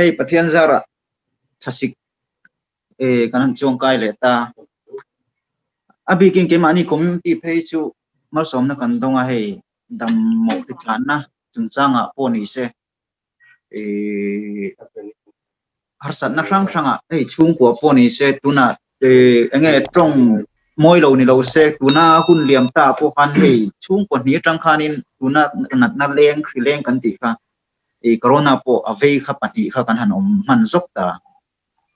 Hei Pathian zarah thlasik kan han chuang kai leh ta. A bikin keimahni community phei chu malsawmna kan dawng a, hei dam mawh hritlanna chungchangah pawh ni se harsatna hrang hrangah hei chhungkua pawh ni se tunah eng nge tawng mawi lo ni lo se tuna hun liam ta pawh khan hei chhungkua hnih atang khanin tuna natna leng hri leng kan tih kha ih corona pawh a vei kha pahnih kha kan han awm hman zawk ta.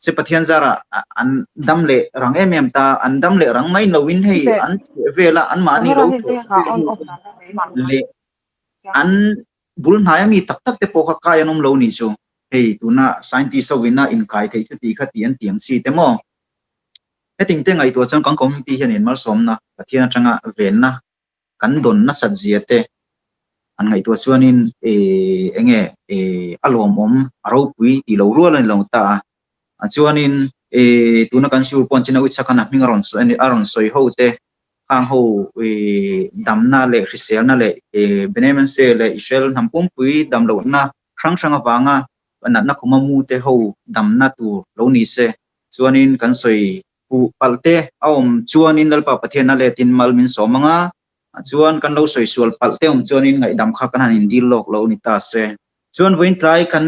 Se Pathian zarah an dam leh rang em em ta, an dam leh rang mai loin hei an chheh vela anmahni lo leh an bul hnai ami tak tak te pawh kha kai an awm lo ni chu. Hei tuna scientist ho ina inkai theih chu tih kha tih an tiang chi te maw? Heting te ngaihtuah chuan kan community hian in malsawmna Pathian atanga venna kan dawn nasat zia te an ngaihtuah chuanin eng nge a lawmawm a ropui tih lo rual a ni lo ta a. Chuanin tuna kan siur pawh chin a uichak a hming a rawn sawi a rawn sawi ho te khang ho damna leh hriselna leh Benemense leh Israel hnam pumpui dam lohna hrang hrang avanga natna khuma mu te ho damna tur lo ni se. Chuanin kan sawi Huh palh te a awm chuanin Lalpa Pathian a letin mal min sawm ang a, chuan kan lo sawi sual palh te awm chuanin ngaihdam kha kan han indil lawk lo ni ta se. Chuan vawiin tlai kan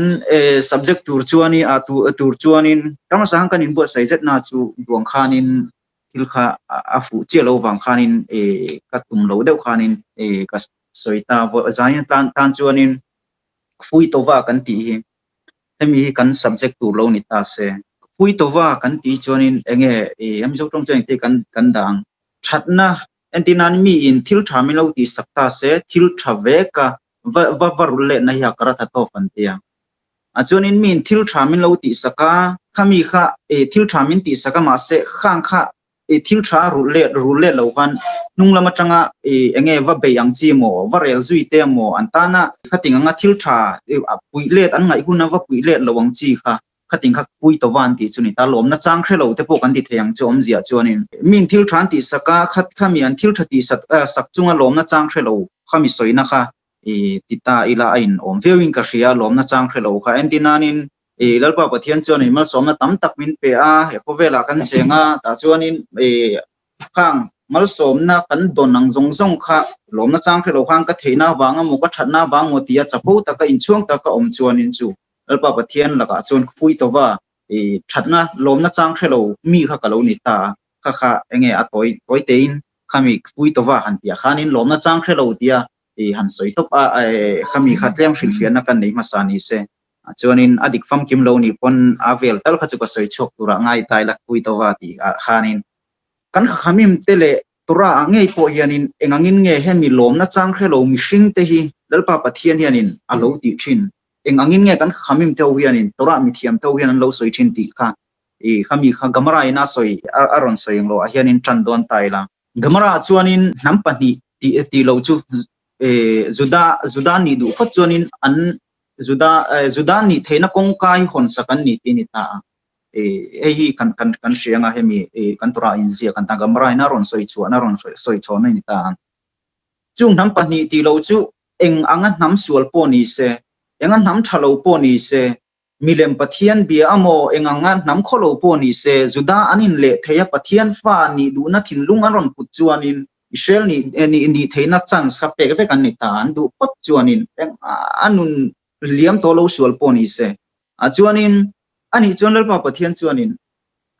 subject tur chuanin a tur chuanin ramsa hang kan inbuatsaih zetna chu duang khanin thil kha a fuh chiah lo vang khanin ka tum lo deuh khanin ka sawi ta. Zanin tan chuanin Fuitova kan tih hi Hemi hi kan subject tur lo ni ta se. Puitova kan tih chuanin enge i a Mizo tawng chuan engtin kan kan dah ang. Thatna entir nan mi in thil tha min lo tih sak ta se thil tha vek a va va va rul lehna hi a kar a tha tawk an ti a. A chuanin mi in thil tha min lo tih sak a khami kha i thil tha min tih sak a mahse khang kha i thil tha rulh let rul let lo khan hnung lam atanga i enge va bei ang chi maw va rel zui te maw an tana khating anga thil tha puih let an ngaih huna va puih let lo ang chi kha khating kha pui tova an tih chu ni ta lawmna chang hre lo te pawh kan ti thei ang chu awmzia chuanin min thil tha an tih sak a khat khami an thil tha tih sak sak chunga lawmna chang hre lo khami sawina kha i ti ta ila a in awm viau in ka hria lawmna chang hre lo kha entir nanin I Lalpa Pathian chuanin malsawmna tam tak min pe a, he khawvelah kan cheng a, tah chuanin i khang malsawmna kan dawn ang zawng zawng kha lawmna chang hre lo khan ka theihna avang emaw ka thatna avang emaw tia chapo taka inchhuang taka awm chuanin chu Lalpa Pathian lakah chuan phui tawva i thatna lawmna chang hre lo mi kha ka lo ni ta a, kha kha enge a tawi tawi tein khami phui tawva han tih ah khanin lawmna chang hre lo tia i han sawi tawp a, khami kha tlem hrilhfiahna kan nei hmasa ni se. Chuanin a dik famkim lo nih pawn a vel tal kha chu ka sawi chhuak turah ngai tai la pui tova tih ah khanin kan khamim te leh Torah ah ngei pawh hianin eng angin nge hemi lawmna chang hre lo mihring te hi Lalpa Pathian hianin a lo tih thin, eng angin nge kan khamim te ho hianin Torah mithiam te ho hian an lo sawi thin tih kha i khami kha Gemara in a sawi a rawn sawi ang lo ah hianin tan dawn ta ila. Gemara ah chuanin hnam pahnih tih tih lo chu Juda Juda nih duh phawt chuanin an Juda Juda nih theihna kawngka hi hawn sak an ni tih a ni ta a. Hei hi kan kan kan hria anga hemi kan Torah inziak an ta Gemara in a rawn sawi chhuahna a rawn sawi chhuahna a ni ta a. Chung hnam pahnih tih loh chu eng anga hnam sual pawh ni se, enga hnam tha lo pawh ni se, milem Pathian bia amaw eng anga hnam khaw lo pawh ni se, Juda an inleh thei a Pathian fa nih duhna thinlung an rawn put chuanin Israel nih nih nih theihna chance kha pek vek an ni ta, an duh phawt chuanin eng a nun liam tawh lo sual pawh ni se. A chuanin anih chuan Lalpa Pathian chuanin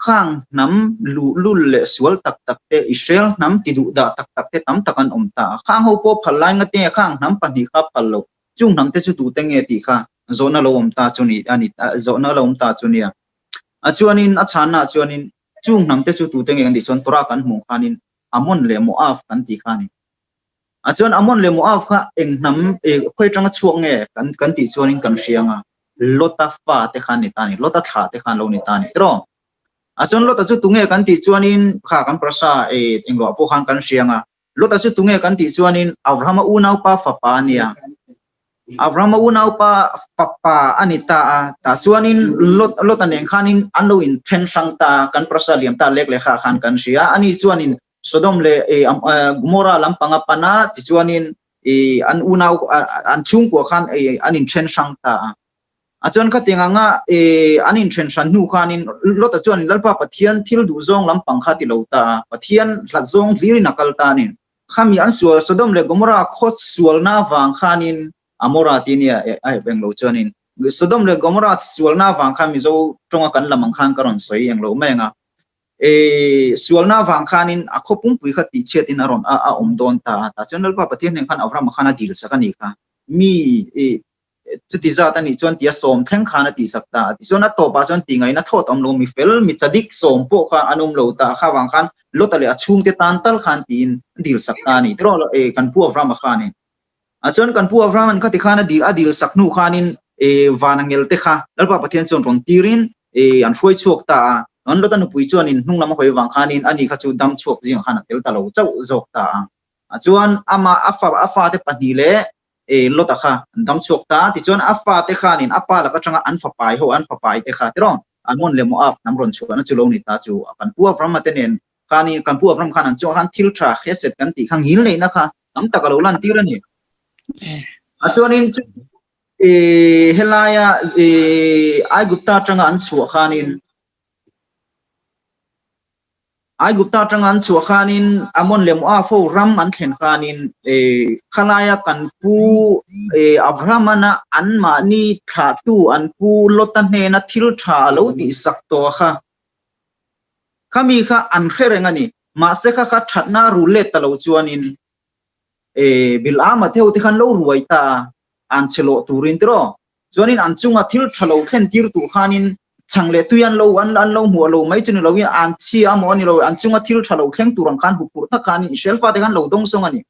khang hnam luhlul leh sual tak tak te, Israel hnam ti duh dah tak tak te tam tak an awm ta a, khang ho pawh phal lai nga te khang hnam pahnih kha phal lo, chung hnam te chu tute nge tih kha zawhna lo awm ta chu ni a ni zawhna lo awm ta chu nia. A chuanin a chhanna ah chuanin chung hnam te chu tute nge kan tih chuan Torah kan hmuh khanin Amon leh Moab kan tih kha a ni. A chuan Amon leh Moab kha eng hnam khawi atanga chhuak nge kan kan tih chuanin kan hria anga Lota fa te kha an ni ta a ni, Lota thlah te kha an lo ni ta a ni tiraw? A chuan Lota chu tunge kan tih chuanin kha kan prasa engruah pawh khan kan hria anga Lota chu tunge kan tih chuanin Abrahama unaupa fapa a nia. Abrahama unaupa fapa a ni ta a, tah chuanin Lot Lota nen khanin an lo inthen hrang ta a, kan prasa liam ta lek leh kha khan kan hria. Ani chuanin Sodom leh Gomorra lampang a pan a, tichuanin an unau an chhungkua khan an inthen hrang ta a. A chuan khatiang anga e an inthen hran hnu khanin Lota chuan Lalpa Pathian thil duh zawng lampang kha ti lo ta a, Pathian hlat zawng hlirin a kal ta a ni. Khami an sual Sodom leh Gomorrah khaw sualna vang khanin Amora tih nia a ep englo chuanin Sodom leh Gomorrah sualna vang khan Mizo tawnga kan lam ang khan ka rawn sawi englo mai ang a. E sualna vang khanin a khaw pumpui kha tihchhiatin a rawn a a awm dawn ta a. Tah chuan Lalpa Pathian hnen khan Abrahama khan a dil sak a nih kha. Mi e chuti zat a nih chuan tia sawm thleng khan a tihsak ta a. Tichuan a tawpah chuan tihngaihna thawt a awm lo, mi fel, mi chadik sawm pawh kha an awm lo ta. Kha vang khan Lota leh a chhungte tan tal khan tiin a dil sak ta a ni. Tiraw e kan pu Abrahama khanin. A chuan kan pu Abrahama'n khati khan a dil a dil sak hnu khanin e van angel te kha Lalpa Pathian chuan rawn tirin e an hruai chhuak ta a. An Lota nupui chuanin hnung lam a hawi vang khanin ani kha chu dam chhuak zingah khan a tel ta lo chauh zawk ta a. A chuan amah a fa a fate pahnih leh e Lota kha an dam chhuak ta a. Tichuan a fate khanin a pa lak atanga an fapai ho an fapai te kha tiraw Amon leh Moab hnam rawn chhuahna chu lo ni ta chu kan pu Abrahama te nen khanin kan pu Abraham khan an chungah khan thil tha Chesed kan tih kha ngil neihna kha tam tak a lo lantir a ni. A chuanin e helaia e Aigupta atanga an chhuah khanin Aigupta atanga an chhuah khanin Amon leh Moab ho ram an thlen khanin e khalaia kan pu e Abrahamana anmahni thlahtu an pu Lota hnena thil tha a lo tihsak tawh kha khami kha an hre reng a ni. Mahse kha kha thatna rul let ta lo chuanin e Bil'ama te ho te khan lo ruai ta a, an che lawh turin tiraw? Chuanin an chunga thil tha lo thlen tir tur khanin chhang leh tui an lo an an lo hmuh lo mai chu ni loin an chhia a maw a ni lo, an chunga thil tha lo thleng tur ang khan huphurh tak khanin Israel fate khan lo dawng sawng a ni.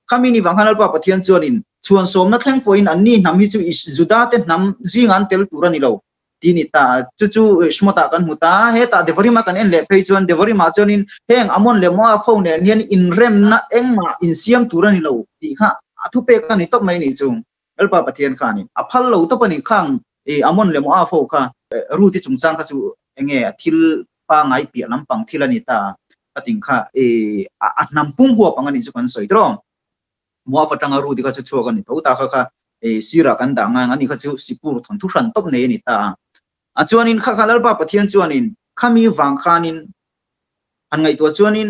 Khami ni vang khan Lalpa Pathian chuanin chhuansawmna thleng pawhin anni hnam hi chu Juda te hnam zingah an tel tur a ni lo. Ti ni ta, chu chu Shmot-ah kan hmu ta. Hetah Devorim-a kan en leh phei chuan Devorim-ah chuanin heng Amon leh Moab ho nen hian inremna engmah insiam tur a ni lo tih kha a thupek a ni tawp mai ni chu. Lalpa Pathian khanin a phal lo tawp a ni. Khang Amon leh Moab ho kha Ruth-i chungchang kha chu enge a thil pangai piah lampang thil a ni ta a ting kha a hnam pum huap ang a nih chu kan sawi tawh. Moab atanga Ruth-i kha chu chhuak a ni tho ta kha kha sirah kan dah ngang a ni kha chu Sipur thawnthu hran tawp nei a ni ta a. A chuanin kha kha Lalpa Pathian chuanin khami vang khanin han ngaihtuah chuanin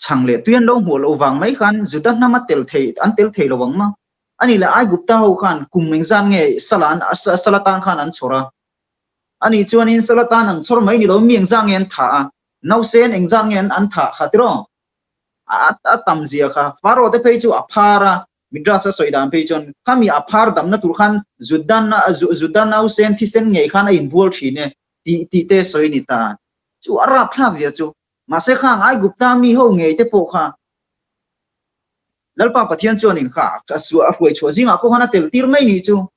chhang leh tui an lo hmuh loh vang mai khan Juda hnam a tel thei an tel thei lo ang ma. Ani leh Aigupta ho khan kum engzat nge sala an sala tan khan an chhawr a. Ani chuanin sala tan an chhawr mai ni lo mi engzat nge an thah a, nausen engzat nge an an thah kha tiraw? A tam zia kha Pharaoh te phei chu a phar a, Midrash a sawi dan phei chuan khami a phar damna tur khan Juda Juda nausen thisen ngei khan a inbual thin e tih tih te sawi ni ta. Chu a rapthlak zia chu. Mahse khang Aigupta mi ho ngei te pawh kha Lalpa Pathian chuanin kha a hruai chhuah zingah pawh khan a tel tir mai ni chu.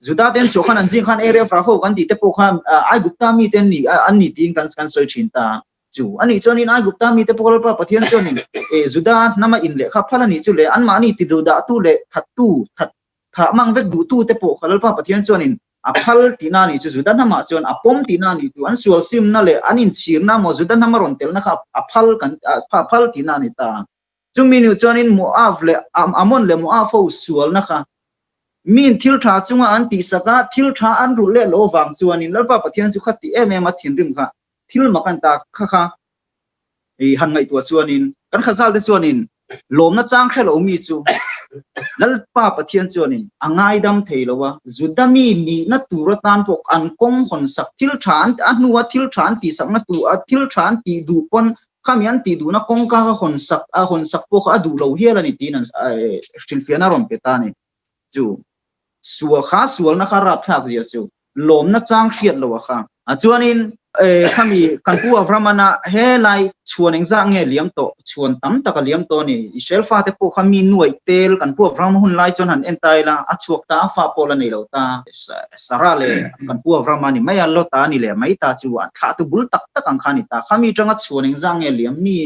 Juda ten chhuah khan an zing khan Erev Raho kan tih te pawh kha Aigupta mi te an ni an ni tiin kan kan sawi thin ta. Chu a nih chuanin Aigupta mite pawh Lalpa Pathian chuanin e Juda hnama in lehkha phal a nih chu le anmahni ti duhdahtu leh thattu that thah mang vek duhtu te pawh kha Lalpa Pathian chuanin a phal tihna a nih chu Juda hnamah chuan a pawm tihna a nih chu an sual simna leh an inchhirna maw Juda hnama rawn telna kha a phal kan a phal tihna a ni ta. Chumi nu chuanin Moab leh Amon leh Moab ho sualna kha miin thil tha chunga an tihsak a, thil tha an rulh leh lo vang chuanin Lalpa Pathian chu kha ti em em a thinrim kha thil mak an ta kha kha i han ngaihtuah chuanin kan khazal te chuanin lawmna chang hre lo mi chu Lalpa Pathian chuanin a ngaidam thei lo a, Juda mi nihna tur atan pawh an kawng hawn sak thil tha an a hnua thil tha an tihsakna tur a thil tha an tih duh pawn khami an tih duhna kawngka kha hawn sak a hawn sak pawh kha a duh lo hial a ni tiin an hrilhfiahna a rawn pe ta a ni. Chu sual kha sualna kha rapthlak zia chu lawmna chang hriat lo a kha. A chuanin khami kan pu Avramana helai chhuan engzah nge liam tawh chhuan tam tak a liam tawh a ni. Israel fate pawh kha mi nuaih tel kan pu Avraham hun lai chuan han en ta ila a chhuak ta a fa pawh la nei lo ta. Sarah leh kan pu Avrahama ni mai a Lota ni leh mai ta chu a thlah tu bul tak tak ang kha a ni ta. Khami atanga chhuan engzah nge liam mi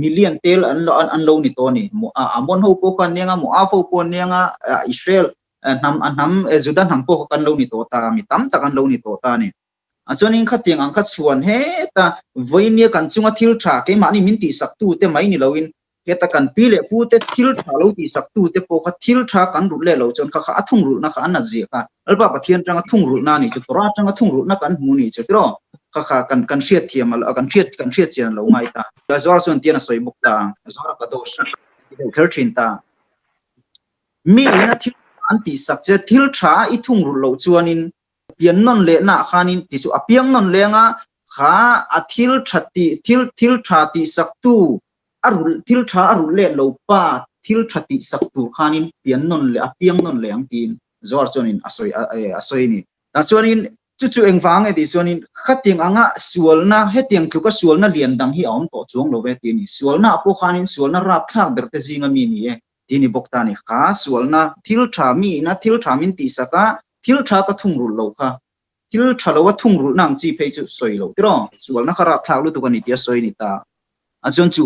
million tel an lo an lo ni tawh a ni. Amon ho pawh kha an niang a Moab ho pawh an niang a Israel hnam a hnam Juda hnam pawh kha kan lo ni tawh ta mi tam tak an lo ni tawh ta a ni. A chuanin khatiang ang kha chhuan heta vawinia kan chunga thil tha keimahni min tihsak tu te mai ni loin Heta kan pi leh pu te thil tha lo tih sak tu te pawh kha thil tha kan rulh leh lo chuan kha kha a thungrulhna kha a nat zia kha Lalpa Pathian atanga thungrulhna a nih chu Torah atanga thungrulhna kan hmu nih chu tiraw kha kha kan kan hriat thiam a kan hriat kan hriat chian a lo ngai ta. Zohar chuan tian a sawi bawk ta Zohar a kadosh a ti deuh kher thin ta. Mi ina thil tha an tih sak che thil tha i thungrulh loh chuanin pian nawn lehna ah khanin ti chu a piang nawn leng a kha a thil tha tih thil thil tha tih sak tu a rulh thil tha a rulh let lo pa thil tha tih sak tur khanin pian nawn leh a piang nawn leh ang tiin Zohar chuanin a sawi a sawi a ni. Tah chuanin chu chu engvang nge tih chuanin khatiang anga sualna hetiang tluka sualna lian dang hi a awm tawh chuang lo ve tih a ni. Sualna ah pawh khanin sualna rapthlak ber te zinga mi ni e tih a ni bawk ta a ni. Kha sualna thil tha mi ina thil tha min tih sak a thil tha ka thungrulh lo kha thil tha lo a thungrulhna ang chi phei chu sawi lo tiraw sualna kha rapthlak lutuk a ni tih a sawi a ni ta. A chuan chu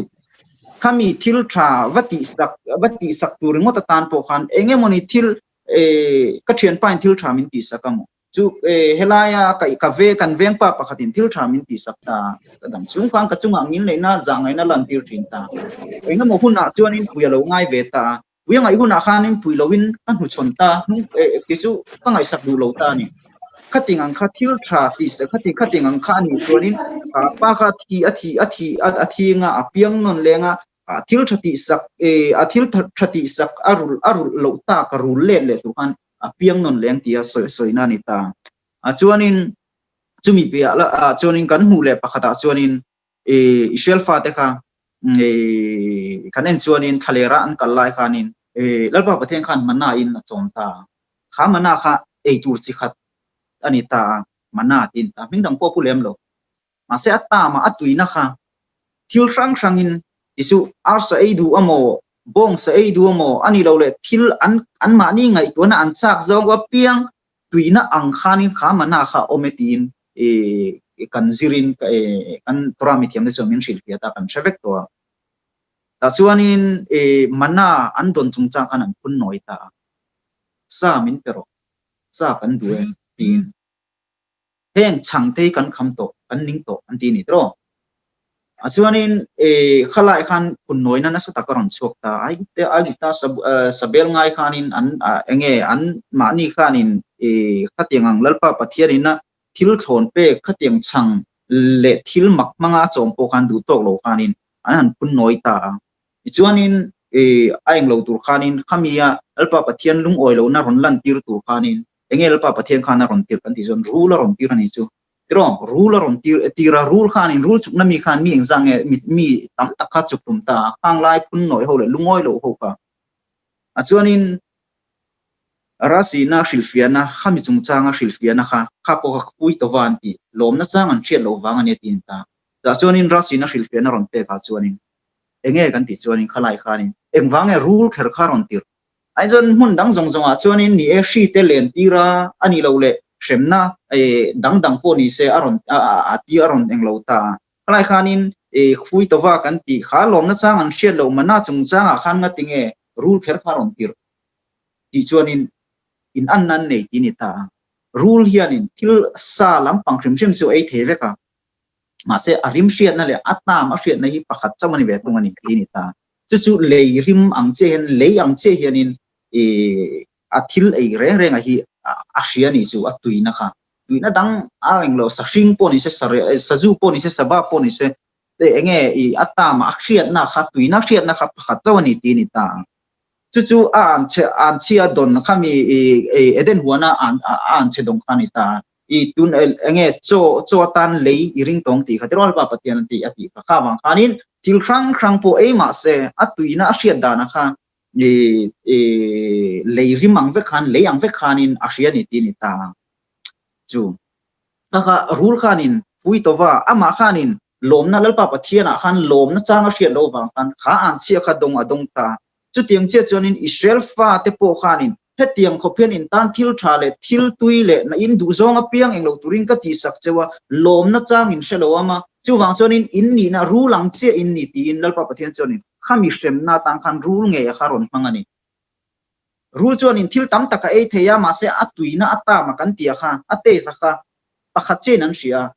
khami thil tha va tih sak va tih sak tur ringawt atan pawh khan eng emawni thil ka thianpa in thil tha min tih sak a maw chu helaia ka ka ve kan vengpa pakhatin thil tha min tih sak ta ka dang chung khan ka chungah ngin leihna zah ngaihna lan tir thin ta eng emaw hunah chuanin pui a lo ngai ve ta a pui a ngaih hunah khanin pui loin ka hnuchhawn ta hnung kei chu ka ngaihsak duh lo ta a ni. Khating ang kha thil tha tih khati khating ang kha a nih chuanin pa kha thi a thi a thi a thing a a piang nawn leng a thil tha tih sak a thil tha tih sak a rulh a rulh loh tak a rul let leh tur khan a piang nawn leng tia sawi sawina a ni ta. A chuanin chumi piah la ah chuanin kan hmuh leh pakhatah chuanin Israel fate kha kan en chuanin thlalera an kal lai khanin Lalpa Pathian khan mana in a chawm ta. Kha mana kha ei tur chi khat a ni ta a, mana tiin ta hming dang pawh a pu lem lo. Mahse a tam a, a tuina kha thil hrang hrangin Isu arsa ei duh amaw, bawngsa ei duh amaw a ni lo leh thil an anmahni ngaihtuahna an chak zawng apiang tuina ang khanin kha mana kha a awm e tiin kan zirin kan Torah mithiamte chuan min hrilhfiah ta kan hre vek tawh a. Tah chuanin mana an dawn chungchang khan an phun nawi ta a. Sa min pe rawh, sa kan duh e tiin heng chhang te hi kan kham tawh, kan ning tawh an ti a ni tiraw? A chuanin khalai khan phun nawina nasa tak a rawn chhuak ta, Aigupte Aigupta sabel ngai khanin an enge an mahni khanin khatiang ang Lalpa Pathianina thil thlawn pek khatiang chhang leh thil mak hmanga a chawm pawh khan duh tawk lo khanin an han phun nawi ta a. Tichuanin a englo tur khanin khamia Lalpa Pathian lungawi lohna rawn lantir tur khanin enge Lalpa Pathian khan a rawn tirh kan tih chuan rul a rawn tir a ni chu. Tiraw rul a rawn tir tir a, rul khanin rul chukna mi khan mi engzah nge mi mi tam tak kha chuk tum ta a, khang lai phun nawi ho leh lungawi loh ho kha. A chuanin Rasina hrilhfiahna khami chungchanga hrilhfiahna kha kha pawh kha pui tawva an tih lawmna chang an hriat loh vang a nia tiin ta. Tah chuanin Rasina hrilhfiahna rawn pek ah chuanin enge kan tih chuanin khalai khanin engvang nge rul kher kha rawn tirh ai chuan hmun dang zawng zawngah chuanin ni e hri te len tir a a nih loh leh hremna dang dang pawh ni se a rawn a ti a rawn englo ta a khalai khanin khui tawva kan tih kha lawmna chang an hriat loh mana chungchangah khan ngati nge rul kher kha rawn tirh tih chuanin in an nan nei tih a ni ta a rul hianin thil sa lampang hrim hrim chu ei thei vek a. Mahse, a rim hriatna leh a tam a hriatna hi pakhat chauh a ni ve thung a ni tih a ni ta. Chu chu lei rim ang chiah hian, lei ang chiah hianin a thil ei reng renga hi a hria a nih chu, a tuina kha. Tuina dang a eng lo, sahring pawh ni se, sazu pawh ni se, sava pawh ni se, eng nge a tam a hriatna kha, tuina hriatna kha pakhat chauh a ni tih a ni ta. Chu chu a anchhia dawn kha mi Eden huana a anchhe dawng kha a ni ta. I tun enge chaw chaw atan lei i ring tawng tih kha Tiralpa Pathian an ti a tih kha kha vang khanin thil hrang hrang pawh ei mah se a tuina a hriat dana kha i i lei rim ang vek khan lei ang vek khanin a hria ni tih a ni ta chu kha kha rul khanin pui tawva amah khanin lawmna Lalpa Pathianah khan lawmna chang a hriat loh vang khan kha an chhia kha dawng a dawng ta. Chutiang chiah chuanin Israel fate pawh khanin hetiang khawp hian in tan thil tha leh thil tui leh na in duhzawng apiang englo turin ka tihsak cheu a, lawmna chang in hre lo am a, chuvang chuanin in nihna rul ang chiah in ni tiin Lalpa Pathian chuanin khami hremna atan khan rul ngei a kha rawn hmang a ni. Rul chuanin thil tam tak a ei thei a, mahse a tuina a tam a kan tih a kha, a taste a kha pakhat chiahin an hria a.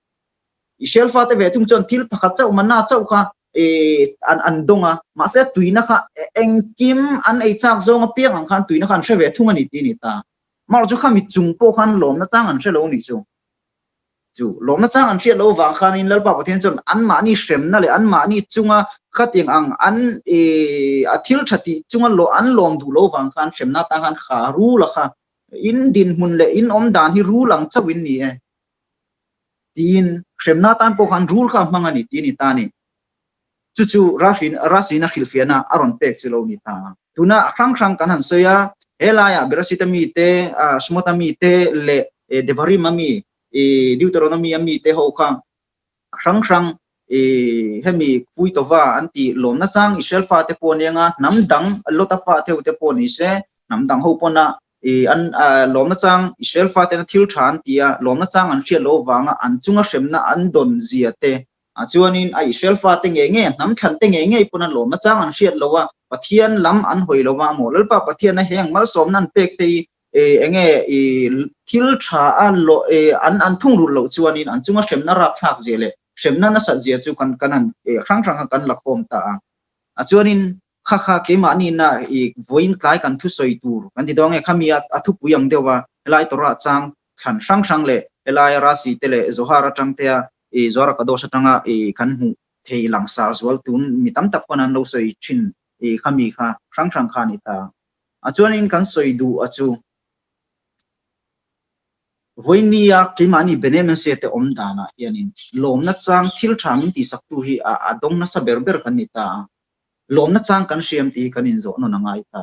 Israel fate ve thung chuan thil pakhat chauh manna chauh kha. an an dawng a, mahse tuina kha engkim an ei chak zawng apiang ang khan tuina kha an hre ve thung a ni tih a ni ta. Amaherawhchu chu khami chung pawh khan lawmna chang an hre lo a nih chu. Chu lawmna chang an hriat loh vang khanin Lalpa Pathian chuan anmahni hremna leh anmahni chunga khatiang ang an a thil tha tih chunga an lawm duh loh vang khan hremna atan khan kha rul a kha in dinhmun leh in awm dan hi rul ang chauh in ni e tiin hremna atan pawh khan rul kha a hmang a ni tih a ni ta a ni. Chu chu Rasiin a hrilhfiahna a rawn pek chu lo ni ta. Tuna hrang hrang kan han sawi a, he laiah Bereshit-a mite, Shmot-a mite leh Devarim-a mi, Deuteronomy-a mite ho kha hrang hrang hemi Puitova an tih lawmna chang Israel fate pawh ania nga, hnam dang Lota fate ho te pawh ni se, hnam dang ho pawna an lawmna chang Israel fatena thil tha an ti a, lawmna chang an hriat loh avanga an chunga hremna an dawn zia te Ah chuanin a Israel fate ngei ngei, a hnam thlan te ngei ngei pawn a lawmna chang an hriat lo a, Pathian lam an hawi lo va maw? Lalpa Pathian a heng malsawmna an pek te hi enge i thil tha a an an thungrulh loh chuanin an chunga hremna rapthlak zia leh hremna nasat zia chu kan kan han hrang hrang kha kan la khawm ta a. Ah chuanin kha kha keimahni na i vawiin tlai kan thusawi tur kan ti dawn nge khami a thupui ang deuh a helai Torah chang thlan hrang hrang leh helai Rashi te leh Zohar atang te a i Zohar Kadosh atanga i kan hmuh thei langsar zual tun mi tam tak pawn an lo sawi thin i khami kha hrang hrang kha a ni ta. A chuanin kan sawi duh a chu vawinia keimahni Benemense te awm danah hianin lawmna chang thil tha min tihsaktu hi a dawng nasa ber ber kan ni ta a. Lawmna chang kan hriam tih hi kan inzawh nawn a ngai ta.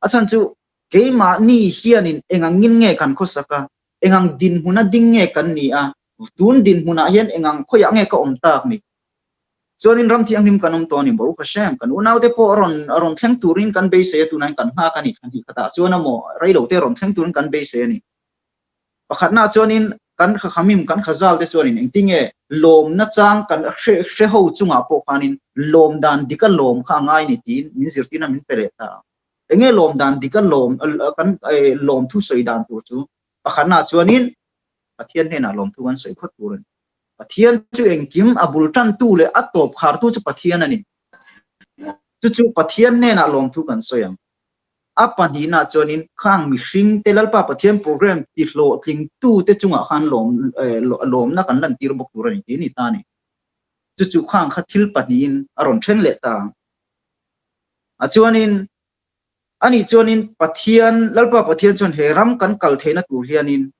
A chhan chu keimahni hianin engangin nge kan khawsak a, engang dinhmuna ding nge kan ni a, tun dinhmunah hian engang khawiah nge ka awm tak ni? Chuanin ram thianghlim kan awm tawh a ni, Baruch Hashem, kan unaute pawh a rawn a rawn thleng turin kan beisei a, tunah hian kan nghak a ni, thla hnih khatah chuan a maw reilote rawn thleng turin kan beisei a ni. Pakhatnaah chuanin kan khakhamim, kan khazalte chuanin engtinge lawmna chang kan hre hre ho chungah pawh khanin lawm dan dika lawm kha a ngai ni tiin min zirtirna min pe leh ta a. Enge lawm dan dika lawm kan lawm thu sawi dan tur chu pakhatnaah chuanin Pathian hnenah lawm thu kan sawi phawt tur a ni. Pathian chu engkim a bul tantu leh a tawp khartu chu Pathian a ni. Chu chu Pathian hnenah lawm thu kan sawi ang. A pahnihnaah chuanin khang mihring te Lalpa Pathian program ti hlawhtlingtu te chungah khan lawm lawmna kan lantir bawk tur a ni tih a ni ta a ni. Chu chu khang kha thil pahnihin a rawn then leh ta ang. A chuanin ani chuanin Pathian Lalpa Pathian chuan he ram kan kal theihna tur hianin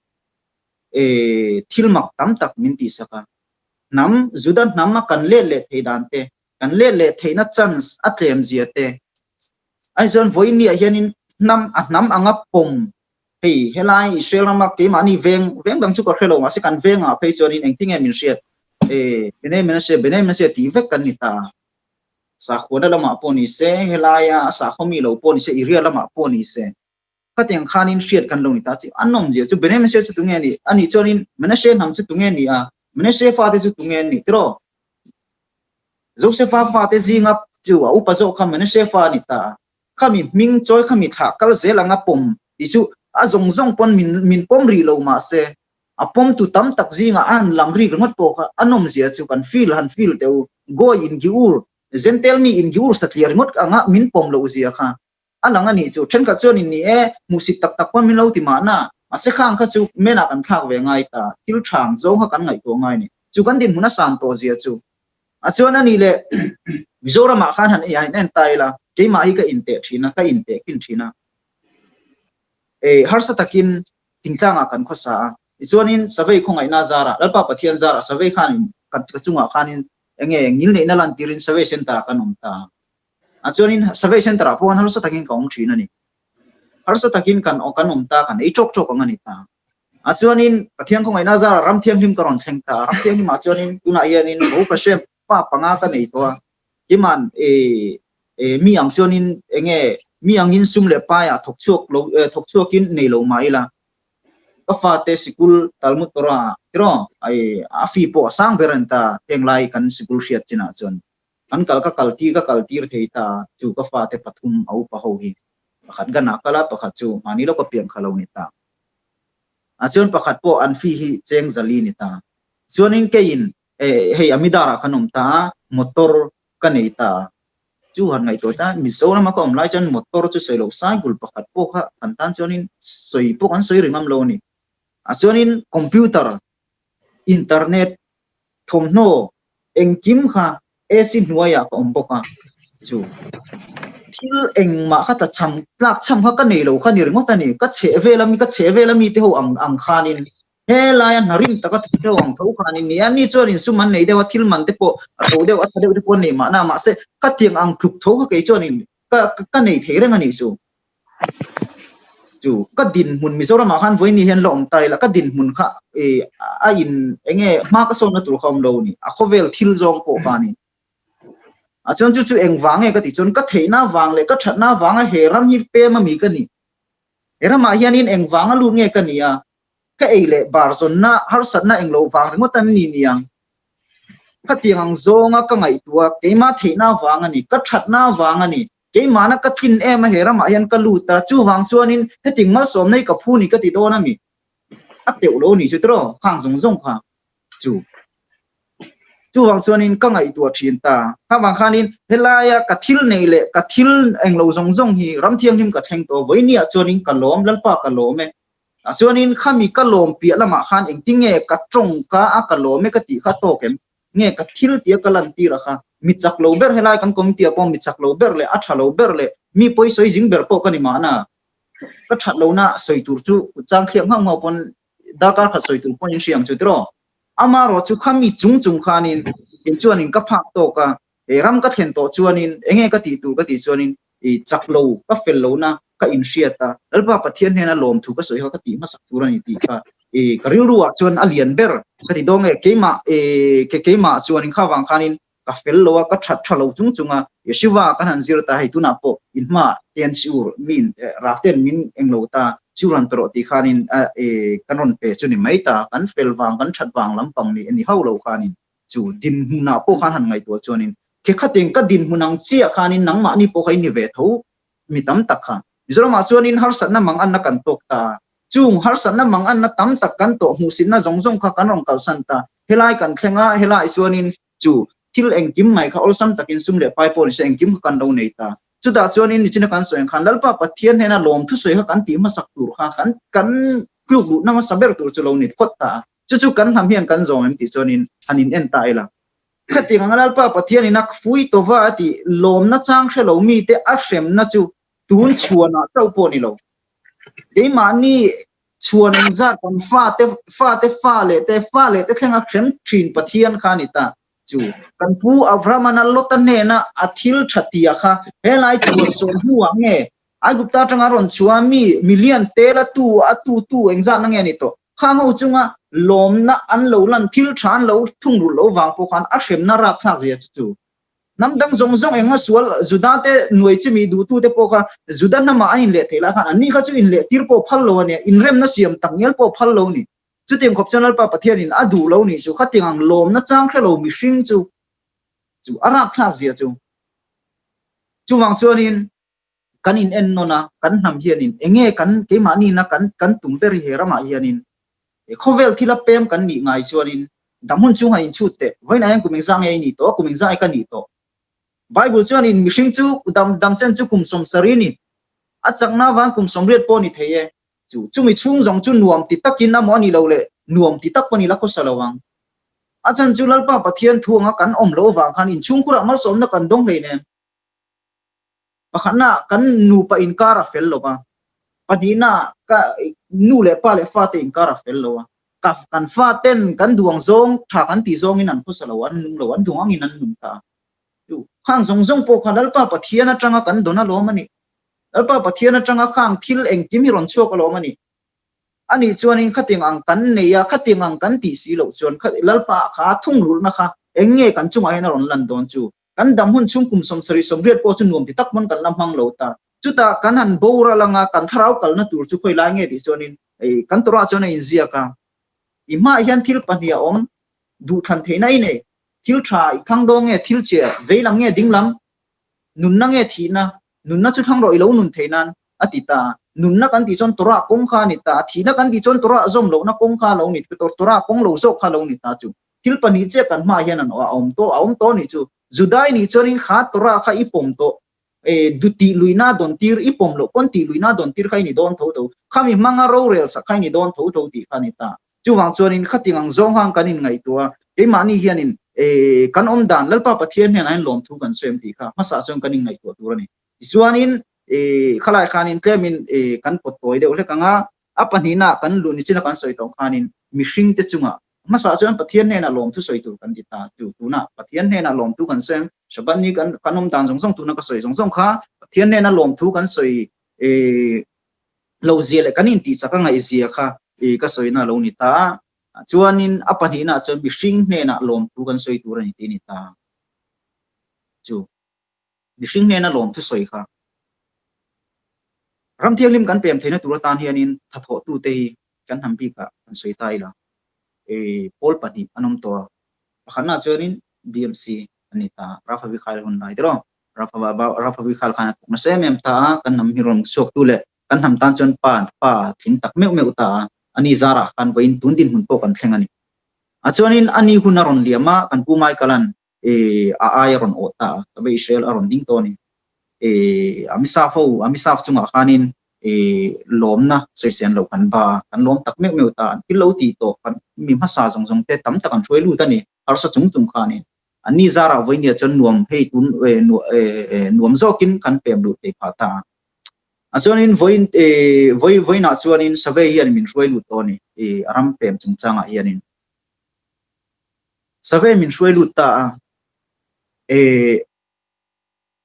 thil mak tam tak min tihsak a. Hnam Juda hnam a kan let leh thei dan te, kan let leh theihna chance a tlem zia te. Ani chuan vawiinniah hianin hnam a hnam anga pawm hei helai Israel rama keimahni veng veng dang chu ka hre lo mahse kan vengah phei chuanin engtinge min hriat Benei Menashe Benei Menashe tih vek kan ni ta. Sakhuana lamah pawh ni se, helaia sakhaw mi lo pawh ni se, area lamah pawh ni se, khatiang khanin hriat kan lo ni ta chi. An awmzia chu Benamese chu tunge a nih? A nih chuanin Manase hnam chu tunge a nih a? Manase fate chu tunge an nih tiraw? Josefa fate zinga chu a upa zawk kha Manase fa a ni ta a. Khami hming chawi khami thlah kal zel anga pawm tih chu a zawng zawng pawn min min pawm rih lo mahse A pawmtu tam tak zingah a han lam rik ringawt pawh kha a nawmzia chu kan feel han feel teh u. Goy in giur, Zentel mi in giur satliah ringawt anga min pawm loh zia kha a lang a nih chu. Thenkhat chuan in ni e, hmuhsit tak tak pawn min lo ti mahna. Mahse khang kha chu menah kan thlak ve ngai ta, thil thang zawng kha kan ngaihtuah ngai ni. Chu kan dinhmun a san tawh zia chu. A chuan a nih leh Mizoramah khan han han en ta ila, keimah hi ka inteh thin a, ka inteh khin thin a. Harsa takin thingtlangah kan khawsa a, tichuanin Savei khawngaihna zarah, Lalpa Pathian zarah Savei khanin ka chungah khanin enge ngilneihna lantirin Savei Centre ah kan awm ta a, chuanin Savei Centre ah pawh khan harsa takin ka awm thin a ni. Harsa takin kan kan awm ta, kan ei tawk tawk ang a ni ta. A chuanin Pathian khawngaihna zarah ram thianghlim ka rawn thleng ta a, ram thianghlimah chuanin tunah hianin Baruch Hashem pa panga ka nei tawh a, Kiman mi ang chuanin enge mi angin sum leh paiah thawk chhuak lo thawk chhuakin nei lo mah ila ka fate sikul Talmud Torah ah tiraw a fee pawh a sang ber a ni ta heng lai kan sikul hriat chinah chuan kan kal ka kal tir ka kal tir thei ta chu ka fate pathum a upa ho hi pakhat gan ah kal a pakhat chu mahni lawka piang kha lo ni ta a chuan pakhat pawh an fee hi cheng zali ni ta chuanin keiin hei Amidar ah kan awm ta a. motor ka nei ta a. Chu han ngaihtuah ta, Mizorama ka awm lai chuan motor chu sawi lo, cycle pakhat pawh kha kan tan chuanin sawi pawh kan sawi ri ngam lo a ni. A chuanin computer, internet, thawmhnaw engkim kha AC hnuaiah ka awm bawk a, chu thil engmah kha tlachham tlakchham kha ka nei lo kha ni ringawt a ni. Ka chheh vel ami ka chheh vel ami te ho ang ang khanin helai a hna rim taka thawk deuh ang tho khanin ni a, ni chuan insum an nei deuh a, thil man te pawh a to deuh a tha deuh te pawh an nei mahna mahse khatiang ang tluk tho kha kei chuanin ka ka nei thei reng a nih chu. Chu ka dinhmun Mizoramah khan vawiin hian la awm ta ila ka dinhmun kha ih a in eng nge hma ka sawnna tur kha awm lo a ni a khawvel thil zawng pawh kha a ni. A chuan chu chu engvang nge ka tih chuan ka theihna vang leh ka thatna vanga he ram hi pem ami ka ni. He ramah hianin engvanga lut nge ka ni a, ka ei leh bar zawnna harsatna englo vang ringawt an ni niang. Khatiang ang zawnga ka ngaihtuah keimah theihna vang a ni, ka thatna vang a ni. Keimahna ka thin em a he ramah hian ka lut a, chuvang chuanin heting malsawmna hi ka phu ni ka ti dawn a mi? A teuh lo ni chu tiraw khang zawng zawng kha chu. Chuvang chuanin ka ngaihtuah thin ta. Khavang khanin helaia ka thil nei leh ka thil englo zawng zawng hi ram thianghlim ka thleng tawh vawinia chuanin ka lawm, Lalpa ka lawm e. Ah chuanin khami ka lawm piah lamah khan engtinge ka tawngka a ka lawm e ka tih kha tawk em? Nge ka thil tia ka lan tir a kha mi chak lo ber helai kan committee ah pawh mi chak lo ber leh a tha lo ber leh mi pawi sawi zing ber pawh ka ni mahna ka that lo na sawi tur chu chang thliak nghauh nghauh pawn darkar khat sawi tur pawhin hria ang chu tiraw amarawh chu kha mi chung chung khanin kei chuanin ka phak tawk a he ram ka thlen tawh chuanin enge ka tih tur ka tih chuanin i chak lo ka fel lo na ka inhriat a Lalpa Pathian hnena lawmthu ka sawi kha ka tih hmasak tur a ni tih kha i ka rilru ah chuan a lian ber ka ti dawn nge keimah i ke keimah chuan in kha vang khanin ka fel lo a ka that tha lo chung chung a i Shiva kan han zir ta hei tunah pawh in hma ten siur min raften min englo ta siur han pe rawh tih khanin a i kan rawn pe chu ni mai ta kan fel vang kan that vang lampang ni ni hauh lo khanin chu dinhmunah pawh khan han ngaihtuah chuanin khi khatin ka dinhmun ang chiah khanin nangmahni pawh kha in ni ve tho mi tam tak kha Mizoramah chuanin harsatna mang anna kan tawk ta chung harsatna mang anna tam tak kan tawh hmuhsitna zawng zawng kha kan rawn kalsan ta helai kan thleng a helai chuanin chu thil engkim mai kha awlsam takin sum leh pai pawh nise engkim kha kan lo nei ta chutah chuanin nichina kan sawi ang khan Lalpa Pathian hnena lawmthu sawi kha kan tih hmasak tur kha kan kan tluk luhna hmasa ber tur chu lo ni phawt ta a. Chu chu kan hnam hian kan zawm em tih chuanin han in en ta ila. Khatiang anga Lalpa Pathianin a fui tawva a tih lawmna chang hre lo mite a hremna chu tun chhuanah chauh pawh ni lo. Keimahni chhuan engzat kan fate fate fa leh te fa leh te thlenga hrem thin Pathian kha a ni ta. Chu kan pu Abraham-an a Lota hnena a thil tha tia kha helai chhuan sawn hnuah nge Aigupta atanga rawn chhuah mi million tel a tu a tu tu engzatna nge ni tawh? Khang ho chunga lawmna an lo lan thil tha an lo thungrulh lo vang pawh khan a hremna rapthlak zia chu chu. Hnam dang zawng zawng enga sual Juda te nuai chimi duhtu te pawh kha Juda hnamah an inleh theih lai khan anni kha chu inleh tir pawh phal lo a nia, inremna siam tak ngial pawh phal lo ni. Chutiang khawp chuan Lalpa Pathianin a duh lo nih chu khatiang ang lawmna chang hre lo mihring chu chu a rapthlak zia chu. Chuvang chuanin kan in en nawn a, kan hnam hianin enge kan keimahni na kan kan tum ber hi he ramah hianin khawvel thila pem kan nih ngai chuanin dam hun chhungah in chhut teh, vawiinah hian kum engzah nge i nih tawh, kum engzah nge ka nih tawh. Bible chuanin mihring chu dam dam chen chu kum 70 ni, a chakna avang kum 80 pawh ni thei e, chu chumi chhung zawng chu nuam ti takin amaw a nih loh leh nuam ti tak pawh ni la khawsa lo ang. A chhan chu Lalpa Pathian thu anga kan awm loh avang khan inchhungkhurah malsawmna kan dawng hleinem. Pakhatna kan nupa inkar a fel lo va, pahnihna ka nu leh pa leh fate inkar a fel lo a, ka kan faten kan duang zawng tha kan tih zawngin an khawsa lo, an nung lo, an duang angin an nung ta a. Chu khang zawng zawng pawh kha Lalpa Pathian atanga kan dawn alawm a ni. Lalpa Pathian atanga khang thil engkim hi rawn chhuak alawm a ni. Ani chuanin khatiang ang kan nei a, khatiang ang kan tih si loh chuan Lalpa kha thungrulhna kha eng nge kan chungah hian a rawn lan dawn chu? Kan dam hun chhung kum 70 80 pawh chu nuam ti tak pawn kan la hmang lo ta. Chutah kan han boral anga kan thlarau kalna tur chu khawi lai nge tih chuanin kan Torah chuan a inziak a. I hmaah hian thil pahnih a awm, duhthlan theihna i nei, thil tha i thlang dawn nge thil che veilam nge dinglam, nunna nge thihna, nunna chu thlang rawh i lo nun thei nan a ti ta. Nunna kan tih chuan Torah kawng kha a ni ta, thihna kan tih chuan Torah zawm lohna kawng kha a lo ni, Torah kawng lo zawk kha a lo ni ta chu. Thil pahnih chiah kan hmaah hian an a awm tawh a awm tawh a nih chu. Juda i nih chuanin kha Torah kha i pawm tawh e du tih luihna dawn tir i pawm loh pawn tih luihna dawn tir kha i ni dawn tho tho. Khami hmanga rorel sak kha i ni dawn tho tho tih kha a ni ta. Chuvang chuanin khating ang zawng hang kan inngaihtuah a, keimahni hianin e kan awm dan Lalpa Pathian hnenah hian lawmthu kan sawi em tih kha hmasa chuan kan inngaihtuah tur a ni. Tichuanin e khalai khanin tlemin e kan pawt tawi deuh hlek ang a, a pahnihna kan luh nichina kan sawi tawh khanin mihringte chungah hmasa chuan Pathian hnenah lawmthu sawi tur kan ti ta. Chu tunah Pathian hnenah lawmthu kan sawi ang, Shabbat ni kan kan awm dan zawng zawng tuna ka sawi zawng zawng kha Pathian hnena lawmthu kan sawi e lo zia leh kan intih chak a ngaih zia kha i ka sawina lo ni ta. Chuanin a pahnihna chuan mihring hnenah lawmthu kan sawi tur a ni tih a ni ta. Chu mihring hnena lawmthu sawi kha ram thianghlim kan pem theihna tur atan hianin thathawhtute hi kan hnam bikah kan sawi ta ila. I pawl pahnih an awm tawh a, pakhatnaah chuanin BMC a ni ta, Rafa Vikhail hun lai tiraw? Rafa Rafa Vikhail khan a thawk nasa em em ta a, kan hnam hi rawn chhuaktu leh kan hnam tan chuan pa pa tling tak meuh meuh ta a, ani zarah khan vawiin tun dinhmun pawh kan thleng a ni. A chuanin ani hun a rawn liam a, kan Pu Michael-a'n a ai a rawn awh ta a, Sabe Israel a rawn ding tawh a ni. Amisaf ho, Amisaf chungah khanin lawmna sawichen loh kan ba a, kan lawm tak meuh meuh ta, an thil lo tih tawh kan mi hmasa zawng zawng te tam tak an hruai lut a ni, harsa chung chung khanin. Anni zarah vawinia chuan nuam hei tun nuam zawkin kan pem luh thei phah ta a. A chuanin vawiin vawi vawiinah chuanin survey hian min hruai lut tawh a ni, a ram pem chungchangah hianin. Survey min hruai lut ta a,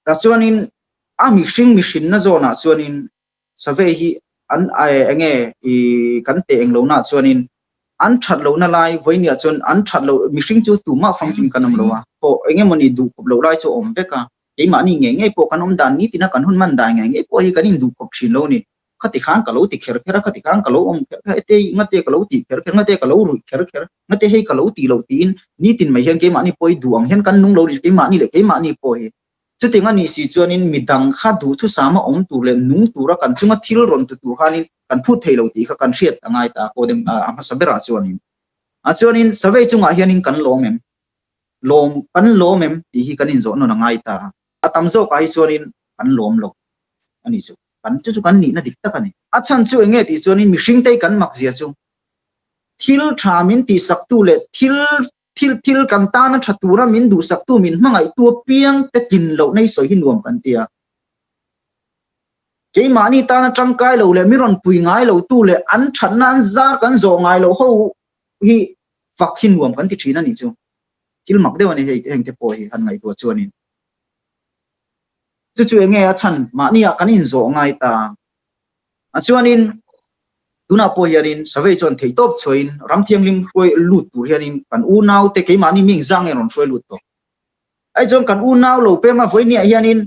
ta chuanin a mihring mihrinna zawnah chuanin survey hi an enge kan teh eng lohnaah chuanin an that lohna lai vawinia chuan an that loh mihring chu tumah famkim kan awm lo a, thawh eng emawni duh khawp loh lai chu a awm vek a. Keimahni ngei ngei pawh kan awm dan nitina kan hun man dan ngei ngei pawh hi kan induh khawp thin lo ni. Khati khan ka lo ti kher kher a, khati khan ka lo awm kher kher a, hete ngate ka lo tih kher kher, ngate ka lo ruih kher kher, ngate hei ka lo tih loh tiin nitin mai hian keimahni pawh hi duh ang hian kan nung lo ni keimahni leh keimahni pawh hi. Chutiang a nih si chuanin midang kha duhthusama awm tur leh nung tura kan chunga thil rawn tu tur khanin kan phut thei lo tih kha kan hriat a ngai ta a, Kodem a hmasa berah chuanin. A chuanin survey chungah hianin kan lawm em? Lawm, kan lawm em tih hi kan inzawh nawn a ngai ta a. A tam zawkah hi chuanin kan lawm lo a nih chu. Kan chu chu kan nihna dik tak a ni. A chhan chu eng nge tih chuanin mihring te hi kan mak zia chu thil tha min tihsaktu leh thil thil thil kan tana tha tura min duhsaktu min hmangaihtu apiang te tlin lohna hi sawi hi nuam kan ti a. Keimahni tana tangkai lo leh mi rawn pui ngai lotu leh an thatna an zar kan zawh ngai loh ho hi fak hi nuam kan ti thin a nih chu. Thil mak deuh a ni hei heng te pawh hi han ngaihtuah chuanin. Chu chu enge a chhan mahniah kan inzawh ngai ta. A chuanin tunah pawh hianin survey chuan theihtawp chhuahin ram thianghlim hruai lut tur hianin kan unau te keimahni mi engzang nge rawn hruai lut tawh. Ai chuan kan unau lo pema vawinia hianin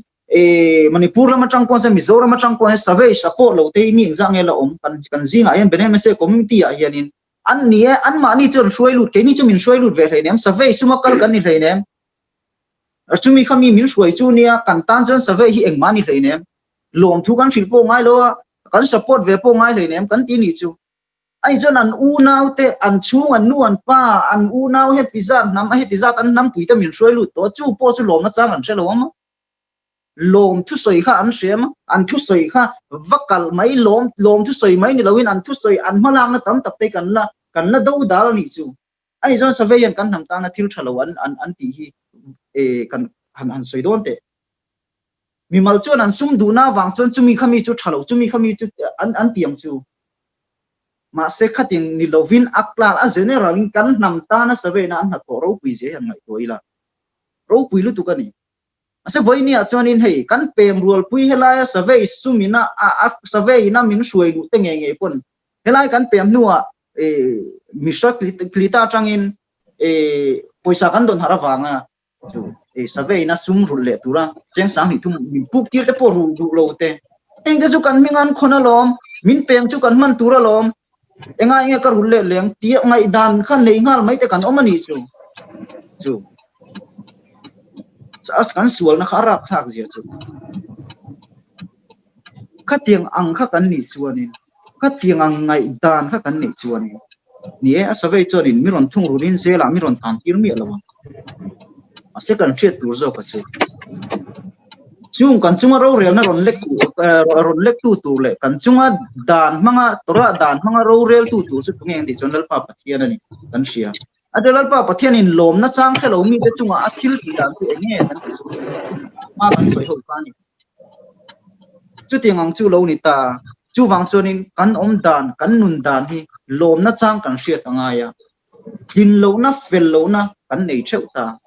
Manipur lam atang pawh hian Mizoram atang pawh hian survey support lo te hi mi engzang nge la awm kan kan zingah hian Benemese community ah hianin An ni e, anmahni chu an hruai lut, keini chu min hruai lut ve hleinem, Savei suma kal kan ni hleinem. Chumi kha mi min hruai chu nia, kan tan chuan Savei hi engmah ni hleinem. Lawmthu kan hrilh pawh ngai lo a, kan support ve pawh ngai hleinem kan ti nih chu. Ani chuan an unau te, an chhung, an nu, an pa, an unau heti zat hnam, a heti zat an hnampui te min hruai lut tawh a, chu pawh chu lawmna chang an hre lo ang a. Lawm thusawi kha an hre a, an thusawi kha va kalh mai, lawm lawm thusawi mai ni loin an thusawi an hmalakna tam tak te kan la kan la do dal a nih chu. A nih chuan Savei hian kan hnam tana thil tha lo an an an tih hi e kan han han sawi dawn teh. Mimal chuan an sum duhna avang chuan chumi kha mi chu tha lo, chumi kha mi chu an an ti ang chu. Mahse khatin ni lovin a plan a general in kan hnam tana Savei na an hnathawh ropui zia hi han ngaihtuah ila. Ropui lutuk a ni. Mahse vawinia chuanin hei kan pem rualpui helaia survey sumina a survey ina min hruai luh te ngei ngei pawn helai kan pem hnuah Mishra Klita atangin pawisa kan dawn harh avanga chu survey ina sum rulh leh tura cheng 3000 min puk tir te pawh rulh duh lo te heng te chu kan hming an khawn alawm min pem chu kan hman tur alawm enga enge ka rulh leh leng tia ngaihdan kha nei nghal mai te kan awm a nih chu chu kan sualna kha a rap thlak zia chu khatiang ang kha kan nih chuanin khatiang ang ngaihdan kha kan nih chuanin ni e a survey chuanin mi rawn thung rulin zelah mi rawn tan tir miah lo ang. Mahse kan hriat tur zawk a chu. Chung kan chunga rorelna rawn lek rawn lektu tur leh kan chunga dan hmanga Torah dan hmanga roreltu tur chu tunge ang tih chuan Lalpa Pathian a ni kan hria. A tia Lalpa Pathianin lawmna chang hre lo mite chunga a thil tih dan chu eng nge kan ti chu hma kan sawi ho kha a ni. Chutiang ang chu lo ni ta. Chuvang chuanin kan awm dan, kan nun dan hi lawmna chang kan hriat a ngai a. Tlin lohna, fel lohna kan nei theuh ta.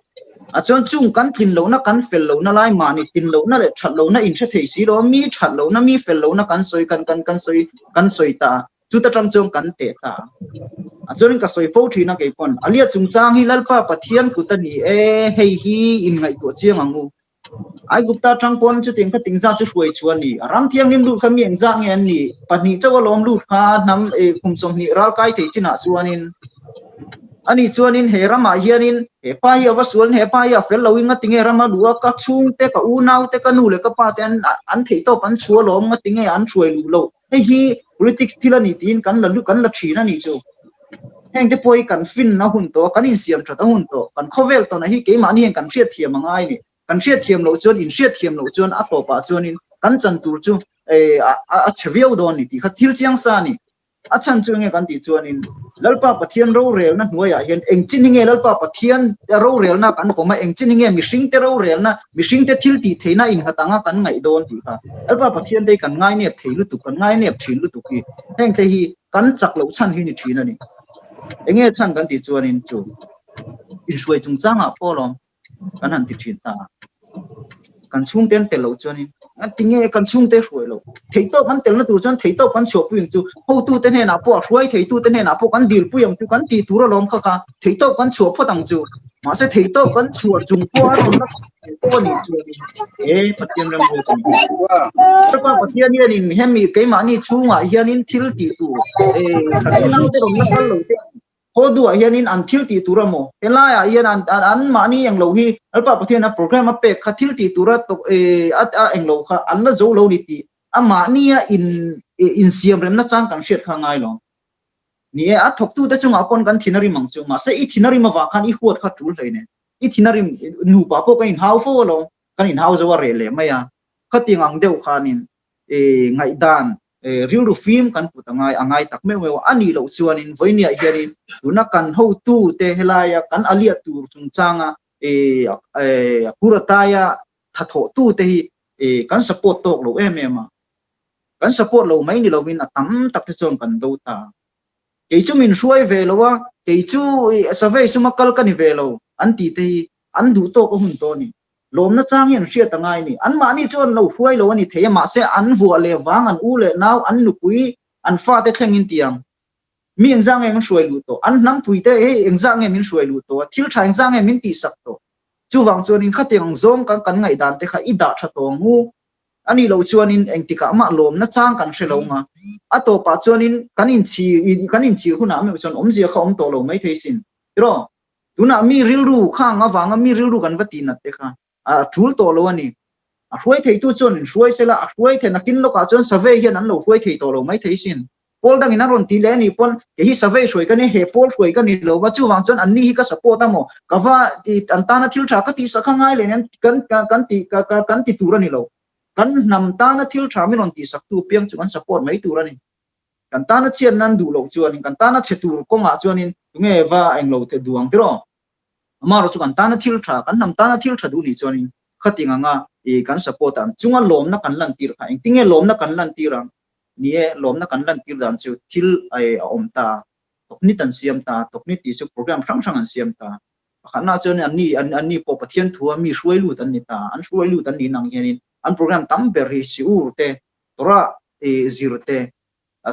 A chuan chung kan tlin lohna, kan fel lohna lai mahni tlin lohna leh that lohna inhre thei si lo a, mi that lohna, mi fel lohna kan sawi, kan kan kan sawi, kan sawi ta a, chuta tang chuan kan teh ta a. A chuanin ka sawi fo thin a kei pawn, Alia chungchang hi Lalpa Pathian kut a ni e, hei hi inngaihtuah chiang ang u. Aigupta atang pawn chutiang kha tingzah chu hruai chu a ni. A ram thianghlim lut kha mi engzah nge an nih? Pahnih chauh alawm lut kha hnam kum 20 ral kai thei chinah chuanin ani chuanin he ramah hianin he pa hi a va sualin he pa hi a fel loin ngatinge ram a luh a, ka chhungte, ka unaute, ka nu leh ka pa te an an theihtawp an chhu alawm ngatinge an hruai luh loh. Hei hi politics thil a ni tiin kan la kan la thin a nih chu. Heng te pawh hi kan finna hun tawh a, kan insiam that a hun tawh. Kan khawvel tawnah hi keimahni hian kan hriatthiam a ngai a ni. Kan hriatthiam loh chuan, inhriatthiam loh chuan a tawpah chuanin kan chan tur chu a chhe viau dawn a ni tih kha thil chiang sa a ni. A chhan chu enge kan tih chuanin Lalpa Pathian rorelna hnuaiah hian eng chin hi nge Lalpa Pathian rorelna kan pawm a, eng chin hi nge mihringte rorelna, mihringte thil tih theihna innghat anga kan ngaih dawn tih kha Lalpa Pathian te hi kan ngainep thei lutuk, kan ngainep thin lutuk hi heng te hi kan chak loh chhan hi ni thin a ni. Enge chhan kan tih chuanin chu inhruai chungchangah pawh alawm kan han ti thin ta a. Kan chhungte an tel loh chuanin tinge kan chhungte hruai loh? Theihtawp an telna tur chuan theihtawp kan chhuahpui ang chu. Hotute hnenah pawh a hruai theitute hnenah pawh kan dilpui ang chu kan tih tur alawm kha kha. Theihtawp kan chhuah phawt ang chu. Mahse theihtawp kan chhuah chung pawh a rawn la thawk thei pawh a nih chuanin he Pathian ram ruat a ni. Lalpa Pathian hianin hemi keimahni chhungah hianin thil tih tur kan unaute rawn la kal lo te Haw duhah hianin an thil tih tur a maw? Helaiah hian an an mahni englo hi Lalpa Pathian a program a pek kha thil tih tura tawk a a englo kha an la zo lo ni tih a mahnia in insiam remna chang kan hriat kha ngai lo. Ni e, a thawktute chungah pawn kan thin a rim ang chu. Mahse i thin a rim avang khan i huat kha tul hlei nen. I thin a rim nupa pawh kan inhau fo alawm. Kan inhau zo a reh leh mai a. Khatiang ang deuh khanin ngaihdan rilru fim kan put a ngai a ngai tak meuh meuh a. A nih loh chuanin vawinia hianin tuna kan hotute helaia kan aliah tur chungchanga kurataia thathawhtute hi kan support tawk lo em em a. Kan support lo mai ni lovin a tam tak te chuan kan do ta. Kei chu min hruai ve lo a, kei chu survey suma kal ka ni ve lo an tih te hi an duh tawk a hun tawh a ni. Lawmna chang hi an hriat a ngai a ni. Anmahni chu an lo hruai lo a ni thei a, mahse an vuah leh vang, an u leh nau, an nupui, an fate thlengin tiang mi engzah nge min hruai luh tawh, an hnampui te hei engzah nge min hruai luh tawh a, thil tha engzah nge min tihsak tawh. Chuvang chuanin khatiang ang zawng kan kan ngaihdan te kha i dah tha tawh ang u. A nih loh chuanin engtikah mah lawmna chang kan hre lo nga. A tawpah chuanin kan inchhir kan inchhir hunah meuh chuan awmzia kha awm tawh lo maithei sin. Tiraw? Tunah mi rilru khang avanga mi rilru kan va tih nat te kha a tul tawh lo a ni. A hruai theitu chuan in hruai sela, a hruai the nakin lawkah chuan survey hian an lo hruai thei tawh lo mai thei sin. Pawl dangin an rawn ti leh a nih pawn kei hi survey hruai ka ni, he pawl hruai ka ni lo va, chuvang chuan anni hi ka support a maw, ka va an tana thil tha ka tih sak kha ngai leh nen kan kan ti kan ti tur a ni lo. Kan hnam tana thil tha min rawn tih sak tu piang chu kan support mai tur a ni. Kan tana chhiat nan duh loh chuanin, kan tana chhe tur kawngah chuanin tunge va englo the duh ang tiraw? Amaherawh chu kan tana thil tha, kan hnam tana thil tha duh nih chuanin khating anga i kan support ang chunga lawmna kan lantir kha engtinge lawmna kan lantir ang? Ni e, lawmna kan lantir dan chu thil a awm ta, tawknit an siam ta, tawknit tih chu program hrang hrang an siam ta. Pakhatnaah chuan anni anni pawh Pathian thua mi hruai lut an ni ta, an hruai lut an nih nang hianin an program tam ber hi Siur te, Torah zir te,